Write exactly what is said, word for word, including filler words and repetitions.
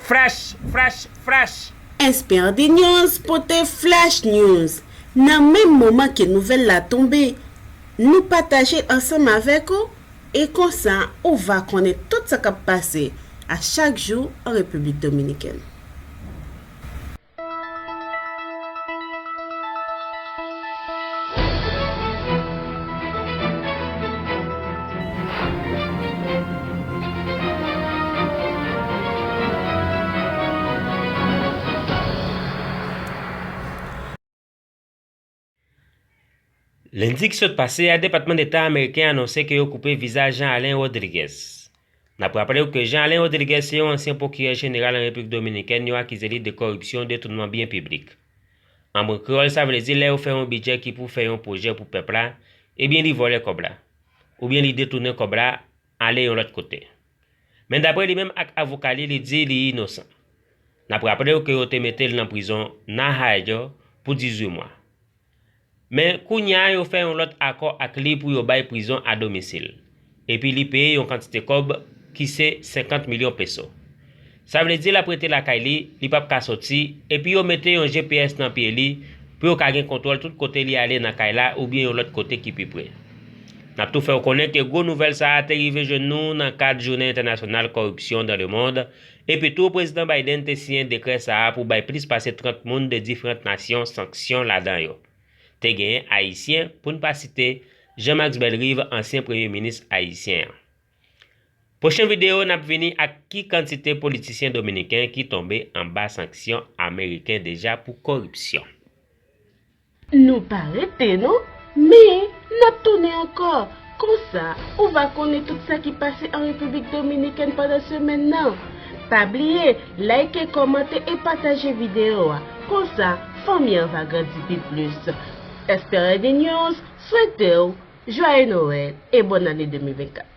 Fresh, fresh, fresh. S P R D News pote Flash News. Nan menm moman ke nouvèl la tonbe, nou pataje l ansanm avèk ou, e konsa ou va konnen tout sa k ap pase a chak jou an Repiblik Dominikèn. Lendi ki sot pase a, Depatman Deta ameriken anonse ke yo koupe viza Jean Alain Rodriguez. N ap raple w ke Jean Alain Rodriguez se yon ansyen pwokirè jeneral an Repiblik Dominikèn, yo akize li de kòripsyon, detounman byen piblik. An mo kreyòl, sa vle di lè yo fè yon bidjè ki pou fè yon pwojè pou pèp la, ebyen li vòlè kòb la, oubyen li detounen kòb la ale yon lòt kote. Men daprè li menm ak avoka li, li di li inosan. N ap raple w ke yo te mete l nan prizon Najayo pou dizuit mwa. Men kounye a yo fè yon lòt akò ak li pou yo bay prizon a domisil, epi li peye yon kantite kòb ki se senkant milyon peso. Sa vle di l ap rete lakay li, li p ap ka soti, epi yo mete yon G P S nan pye li pou yo ka gen kontwòl tout kote li ale nan kay la oubyen yon lòt kote ki pi pre. N ap tou fè w konnen ke gwo nouvèl sa a te rive jwenn nou nan kad Jounen Entènasyonal Kòripsyon dans le Monde, epi tou Prezidan Biden te siyen dekrè sa a pou bay plis pase trant moun de diferan nasyon sanksyon ladan yo. Te genyen Ayisyen, pou n pa site Jean Max Bellerive, ansyen premye minis ayisyen an. Pwochen videyo n ap vini ak ki kantite politisyen dominiken ki tonbe anba sanksyon ameriken deja pou kòripsyon. Nou pa rete non, men n ap tounen ankò. Konsa, ou va konnen tout sa ki pase an Repiblik Dominikèn pandan semèn nan. Pa bliye, like, kòmante e pataje videyo a. Konsa, fanmi an va grandi pi plis. S P R D News swete w Joyeux Noël e bonne année deux mille vingt-quatre.